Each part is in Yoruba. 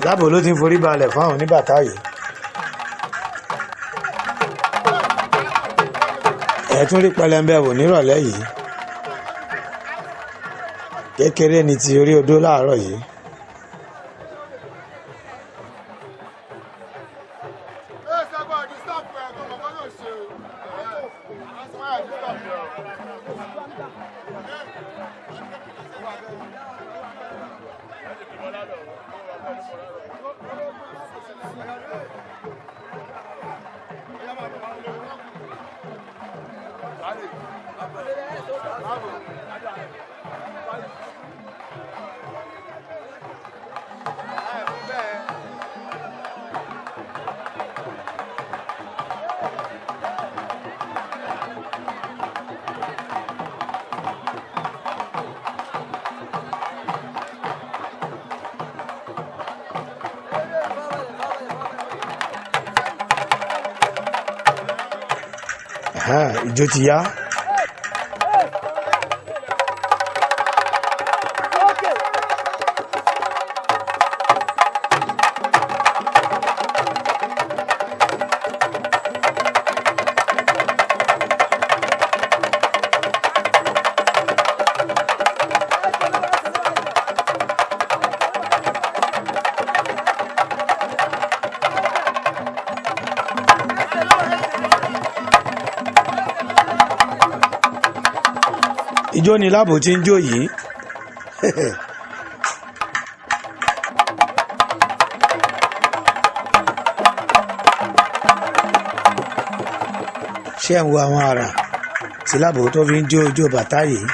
Lábò ló ti ń forí balẹ̀ fáwọn oníbàtà yìí. Ẹ tún rí pẹlẹmbẹ wò nírọ̀lẹ́ yìí. Kékeré ni ti orí odó láàárọ̀ yìí. Ìjó ti yá. Ijó ni Lábò tí ń jó yìí. Ṣé ẹ̀ ń wo àwọn àrà tí Lábò tó fi ń jó ijó bàtá yìí?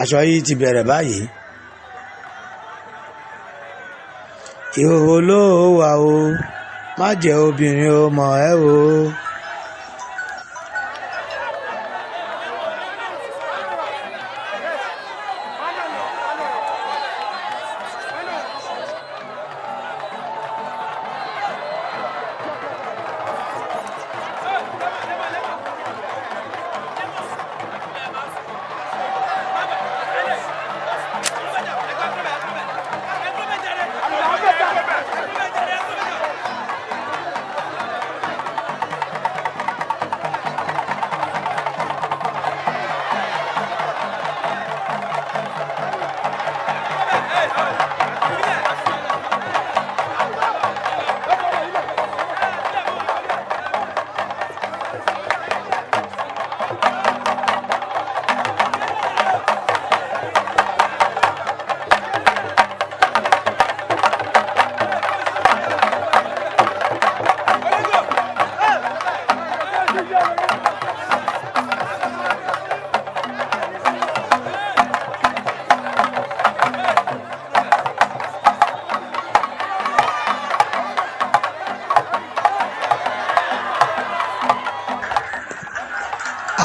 Aṣọ yìí ti bẹ̀rẹ̀ báyìí. Ìhòòhò ló wà o, má jẹ́ obìnrin o mọ̀ ẹ́ o.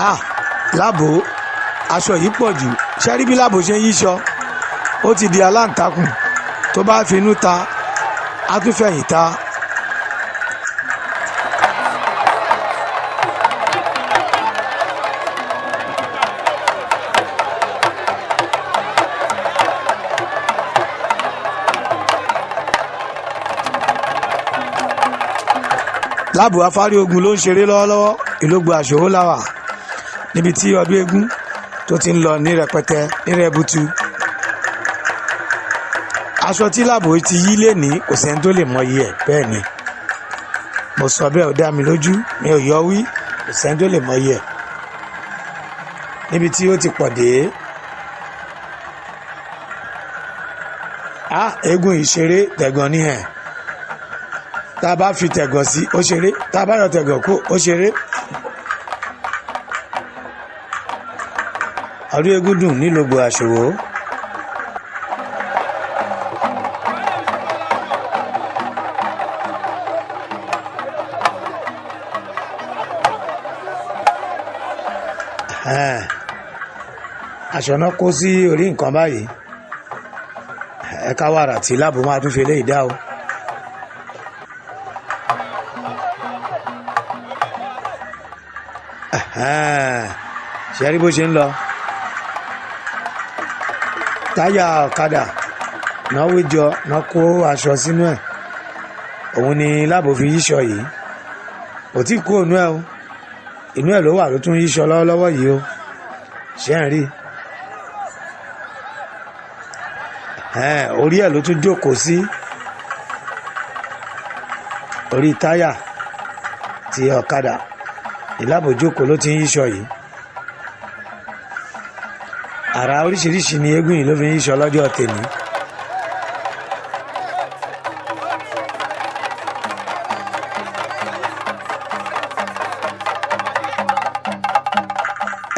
Ah, Lábò, aṣọ yìí pọ̀ jù. Ṣẹ́rí bí Lábò ṣe ń yíṣọ, ó ti di aláǹtakùn. Tó bá finú ta, á tún fẹ̀yìn ta. Lábò afárí ogun ló ń ṣeré lọ́wọ́lọ́wọ́. Ìlógbò àṣòwò làwà níbi tí ọdún eégún tó ti ń lọ ní rẹpẹtẹ ní rẹbutu. Aṣọ tí Lábò ti yí lé ní kò sẹ́ni tó lè mọyì ẹ̀. Bẹ́ẹ̀ ni mo sọ bẹ́ẹ̀, ó dá mi lójú, mi ò yọ wí, kò sẹ́ni tó lè mọyì ẹ̀ níbi tí ó ti pọ̀ dé. A eégún ìṣeré tẹ̀gàn ní ẹ̀. Tá a bá fi tẹ̀gàn sí, ó ṣeré. Tá a bá yọ tẹ̀gàn kú, ó ṣeré. Ọdún eégún dùn nílògbò àṣòwò. Aṣọ náà kó sí orí nǹkan báyìí. Ẹ̀ka wàrà tí láàbò máa tún fi eléyìí dá o. Ṣe rí bó ṣe ń lọ? Táyà ọ̀kadà náà wéjọ náà kó aṣọ sínú ẹ̀. Òun ni láàbò fi yíṣọ yìí. Kò tí kú ònú ẹ o, inú ẹ̀ ló wà ló tún yíṣọ lọ́wọ́lọ́wọ́ yìí o. Ṣé ń rí? Orí ẹ̀ ló tún jókòó sí, orí táyà ti ọ̀kadà ìlàbò jókòó ló ti ń yíṣọ yìí. Àrà oríṣiríṣi ni eégún yìí ló fi ń yíṣọ lọ́jọ́ tèmi.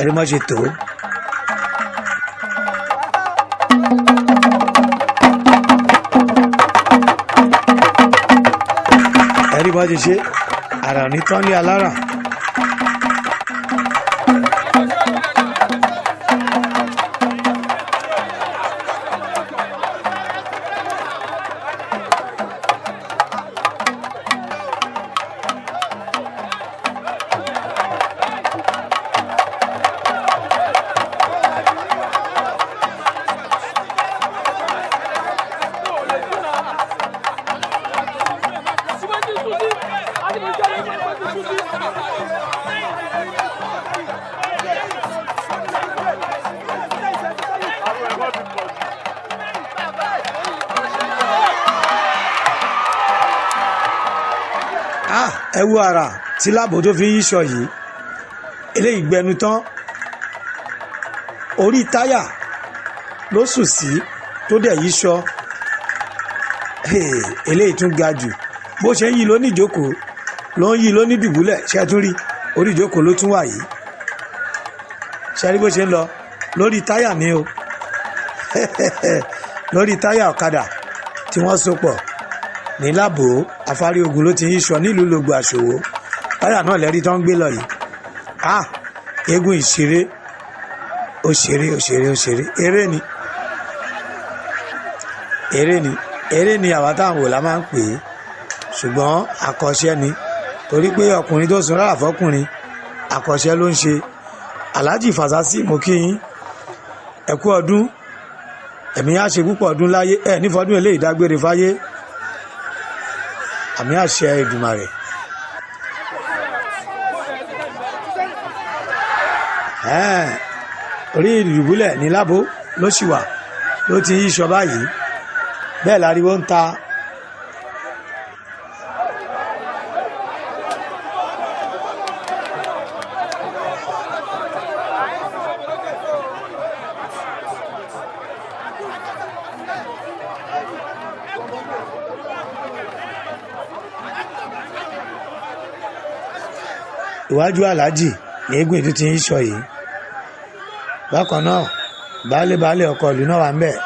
Ẹni mọ́ ṣe tó. Ẹni mọ́ ṣe ṣe àrà ní tán ní alára. Ah, ẹ wo ara tí láàbò tó fi ń yíṣọ yìí. Eléyìí gbẹnu tán. Orí táyà ló sùn sí tó dẹ̀ yíṣọ. Eléyìí tún ga jù. Bó ṣe ń yí lóní ìjókòó ló ń yí lóní dùbúlẹ̀. Ṣe tún rí? Orí ìjókòó ló tún wà yìí. Ṣe rí bó ṣe ń lọ lórí táyà ni o? Lórí táyà ọ̀kadà tí wọ́n so pọ̀ ní láàbò afárí ogun ló ti ń yíṣọ nílùú Lògbò Àṣòwò. Táyà náà lẹ́rí tó ń gbé lọ yìí. Ah, eégún ìṣeré, ó ṣeré, ó ṣeré, ó ṣeré. Eré ni, eré ni, eré ni. Àwa táwọn wò la máa ń pè é, ṣùgbọ́n àkọ́ṣẹ́ ni, torí pé ọkùnrin tó sun rárá fọkùnrin, àkọ́ṣẹ́ ló ń ṣe. Alhaji Fasasi, mo kí yín, ẹ kú ọdún. Ẹ̀mí á ṣe púpọ̀ ọdún láyé ẹ̀ nífọdún eléyìí dágbére fáyé. Àmì àṣẹ Èdùmàrè. Orí ìdùbúlẹ̀ ní lábo ló sì wà ló ti ń yíṣọ báyìí. Bẹ́ẹ̀ láriwo ń ta. Iwájú aláàjì ní eégún ìlú ti ń yíṣọ yìí. Bákan náà, baálé baálé ọkọ ìlú náà wà ń bẹ̀.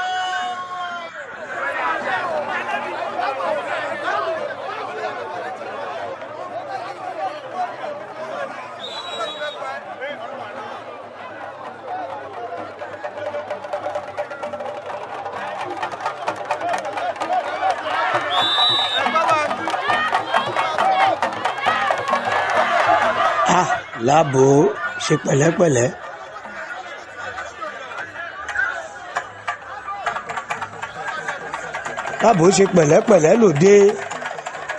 Ah, láàbò, ṣe pẹ̀lẹ́pẹ̀lẹ́. Láàbò, ṣe pẹ̀lẹ́pẹ̀lẹ́ lòdì.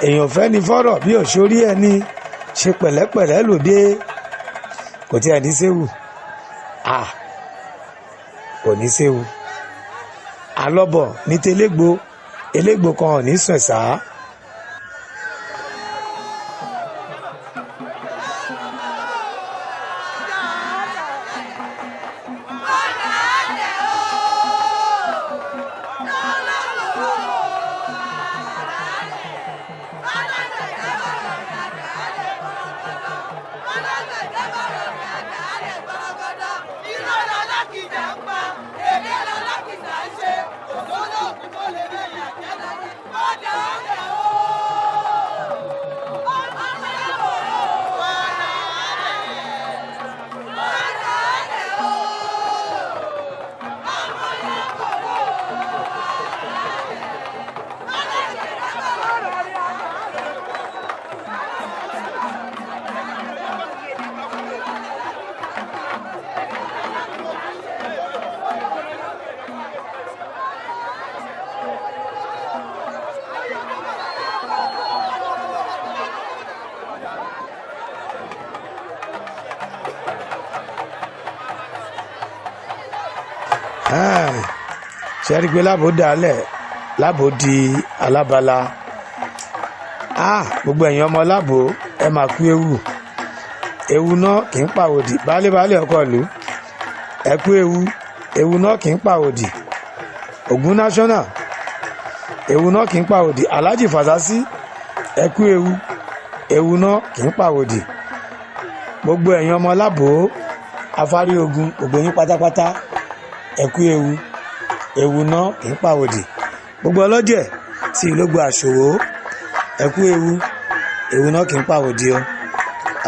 Èèyàn fẹ́ ni fọ́rọ̀ bí òṣórí ẹni. Ṣe pẹ̀lẹ́pẹ̀lẹ́ lòdì. Kò tí ẹ̀ ní séwu. Ah, kò ní séwu. Alọ́bọ̀ ní tẹlẹ́gbò elégbò kan ò ní sùn sáà. Ṣe rí i pé Lábò dálẹ̀, Lábò di alábala. Gbogbo ẹ̀yin ọmọ Lábò, ẹ máa kú ewu. Ewu náà kì í pàwòdì. Baálé baálé ọkọ ìlú, ẹ kú ewu. Ewu náà kì í pàwòdì. Ògún National, ewu náà kì í pàwòdì. Alhaji Fasasi, ẹ kú ewu. Ewu náà kì í pàwòdì. Gbogbo ẹ̀yin ọmọ Lábò Afárí Ogun, gbogbo yín pátápátá, ẹ kú ewu. Ewu náà kì í pàwòdì. Gbogbo ọlọ́jẹ̀ tí ìlógbò àṣòwò, ẹ kú ewu. Ewu náà kì í pàwòdì o.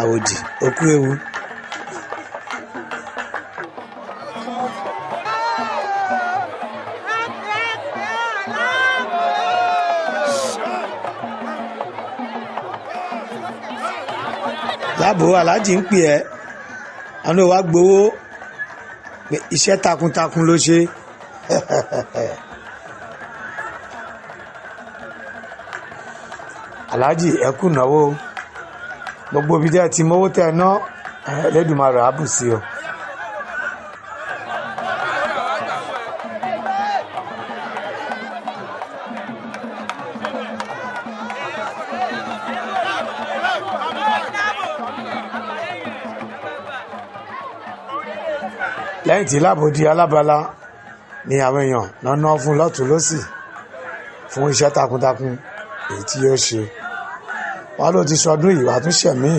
Àwòdì, ó kú ewu. Lábò, aláàjì ń pè ẹ́, àwọn ò wá gbowó pé iṣẹ́ takuntakun ló ṣe. Aláàjì, ẹ kú náwó. Gbogbo ibi tẹ́ ẹ ti mówó tẹ́ ẹ ná, Ẹlẹ́dùmarè á bù sí o. Lẹ́yìn tí Lábò di alábala ni àwọn èèyàn náà ná fún lọ́tún lọ́sì fún iṣẹ́ takuntakun èyí tí yóò ṣe. Wọn ló ti sọdún yìí, wàá tún ṣẹ̀mí.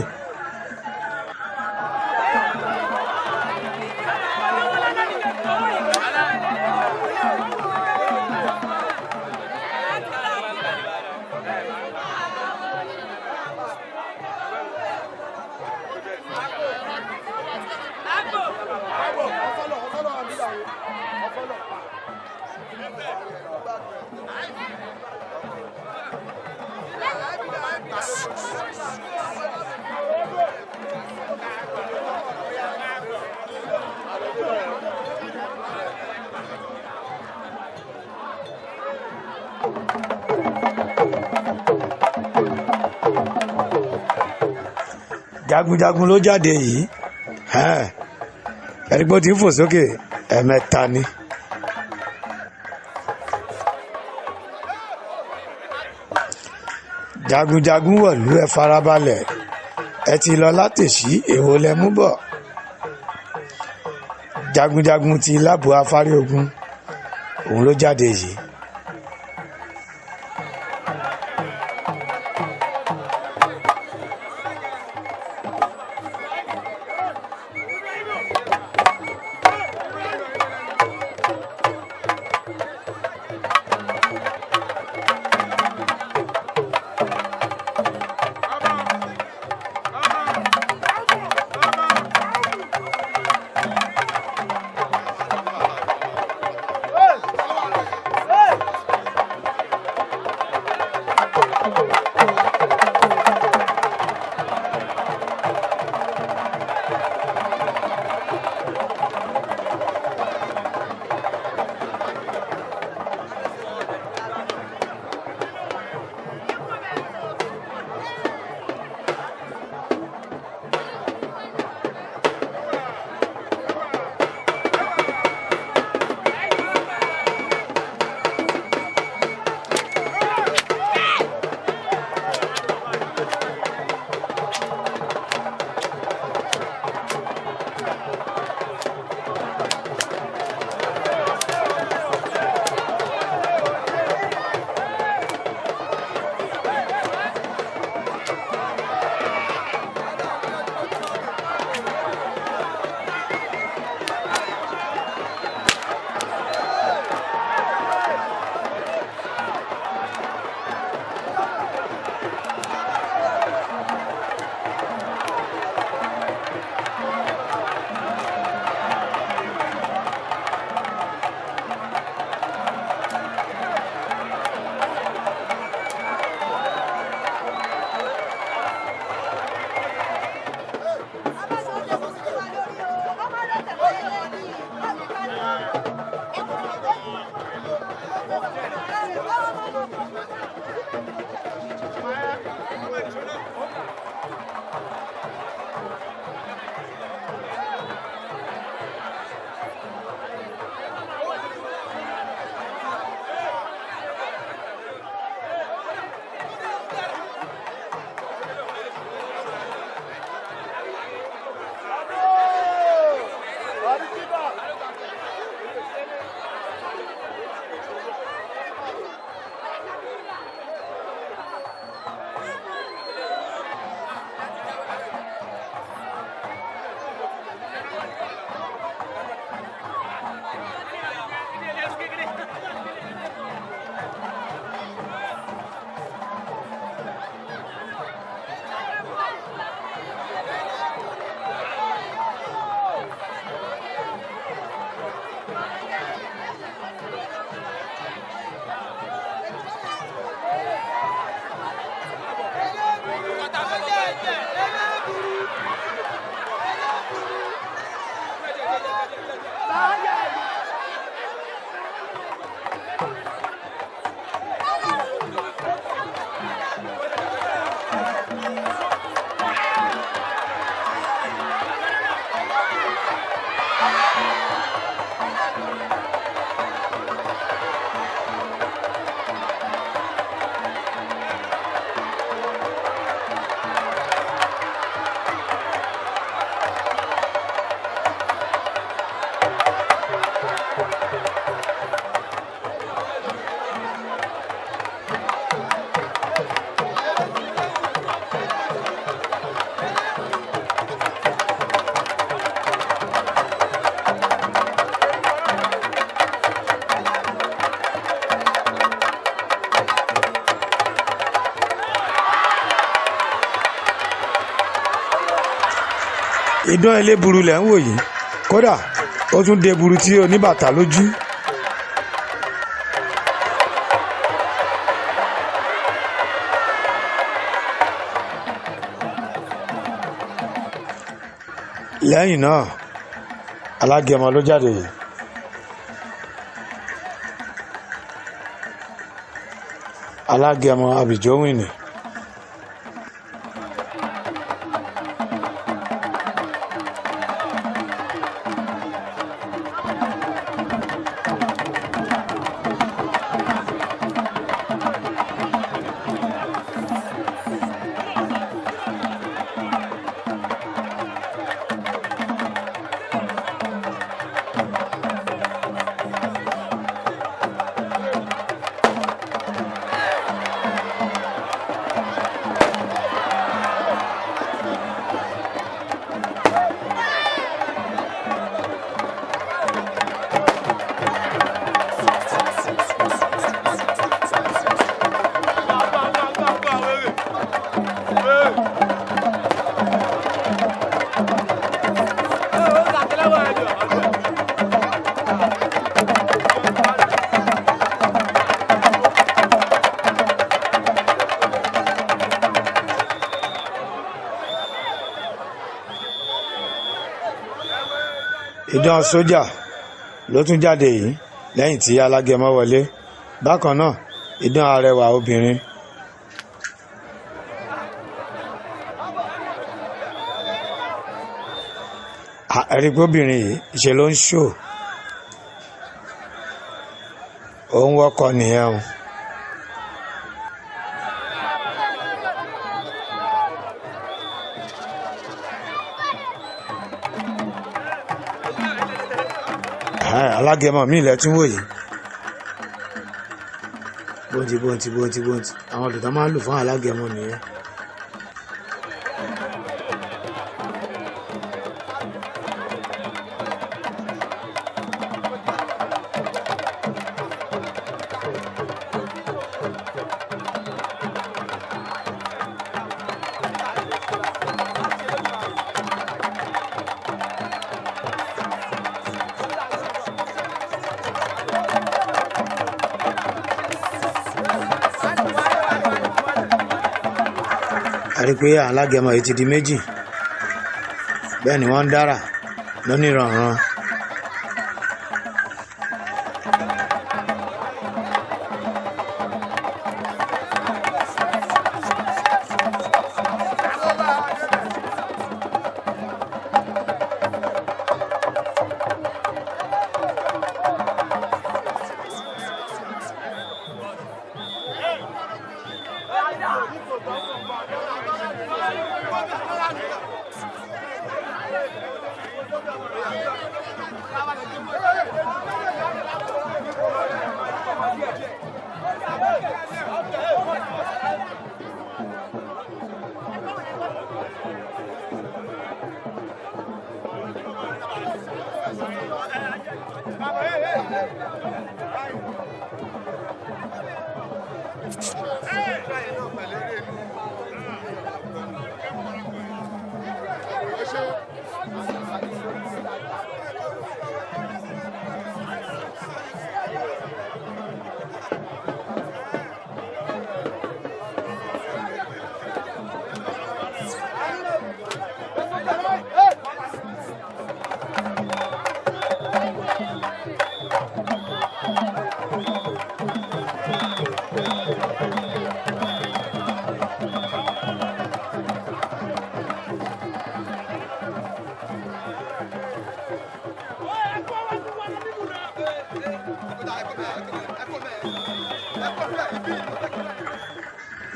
Jagunjagun ló jáde yìí. Ẹni pé ó ti ń fò sókè ẹ̀ẹ̀mẹ́ta ni. Jagunjagun wọ̀lú, ẹ farabalẹ̀. Ẹ ti lọ látẹ̀sí, èwo lẹ mú bọ̀? Jagunjagun ti Lábò Afárí Ogun, òun ló jáde yìí. Idán eléburu lẹ̀ ń wò yìí, kódà ó tún deburu tí oníbàtà lójú. Lẹ́yìn náà, alágẹmọ ló jáde yìí. Alágẹmọ àbíjọ́wìnì. Idán sójà ló tún jáde yìí lẹ́yìn tí alágẹmọ wọlé. Bákan náà, idán arẹwà obìnrin. Ẹ̀rí pé obìnrin yìí ṣe ló ń ṣò, òun wọ́kọ nìyẹn o. Alágẹmọ mi ilẹ̀ tún wò yìí. Bóńtì bóńtì bóńtì bóńtì, àwọn olùtọ́ máa ń lò fún alágẹmọ nìyẹn. A rí i pé alágẹmọ yìí ti di méjì, bẹ́ẹ̀ ni wọ́n ń dára lónìrànràn.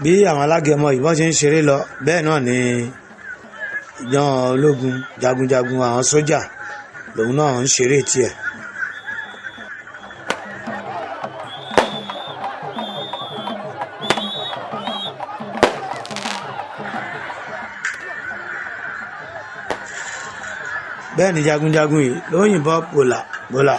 Bí àwọn alágẹmọ yìí bọ́n ṣe ń ṣeré lọ, bẹ́ẹ̀ náà ni ìjọ ológun jagunjagun àwọn sójà lòun náà ń ṣeré tiẹ̀. Bẹ́ẹ̀ ni jagunjagun yìí ló ń yìnbọn bòlà bòlà.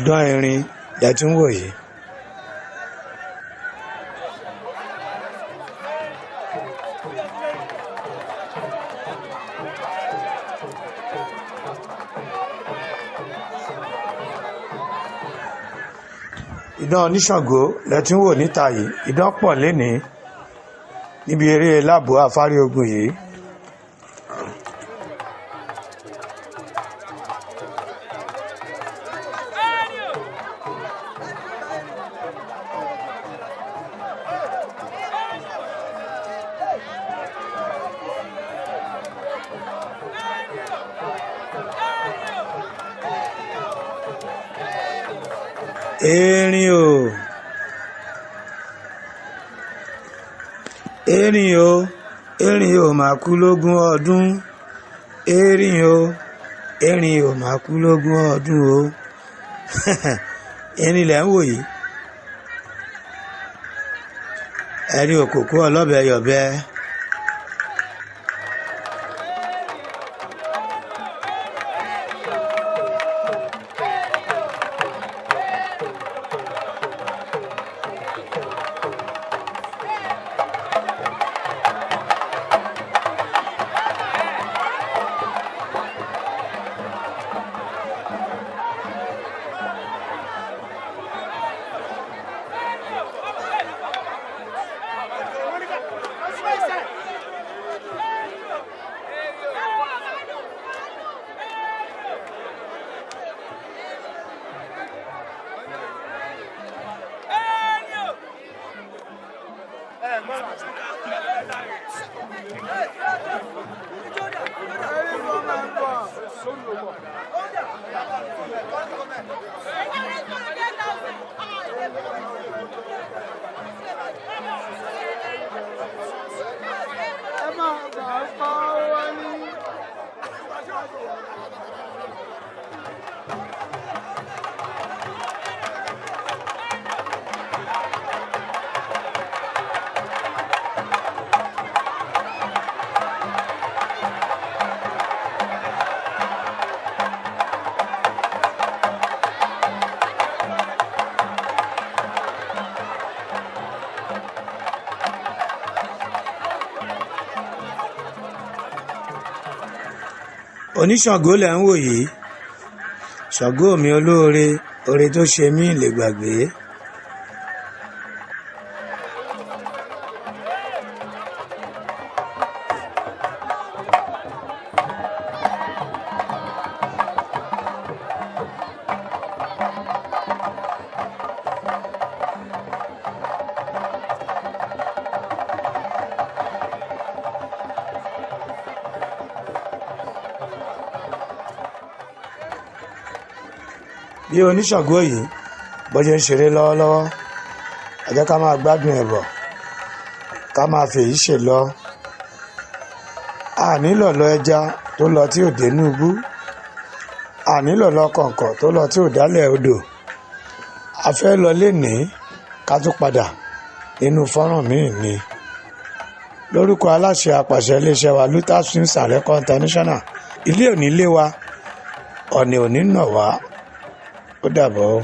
Idán erin lẹ tún wò yìí. Idán oníṣàngó lẹ tún wò níta yìí. Idán pọ̀ lénìí níbi eré láàbò afárí ogun yìí. Erin o, erin o, erin o máa kú lógún ọdún. Erin o, erin o máa kú lógún ọdún o. Erin lẹ̀ ń wò yìí. Ẹni òkòkò ọlọ́bẹ yọ̀bẹ. Oníṣàngó lẹ̀ ń wò yìí. Ṣàngó mi olóore, oore tó ṣe mí lè gbàgbé. Bí oníṣàngó yìí bó ṣe ń ṣeré lọ́wọ́lọ́wọ́, ẹ jẹ́ ká máa gbádùn ẹ̀ bọ̀, ká máa fèyí ṣe lọ. Ànílọ̀lọ́ ẹja tó lọ tí ò dénú ibú, ànílọ̀lọ́ kọ̀ǹkọ̀ tó lọ tí ò dálẹ̀ odò. A fẹ́ lọ lénìí ká tún padà nínú fọ́nrán míì ni. Lórúkọ aláṣẹ apàṣẹ iléeṣẹ́ wa Lutas Films and Record International, ilé ò ní lé wa, ọ̀nà ò ní nà wá. Ó dàbọ̀ o.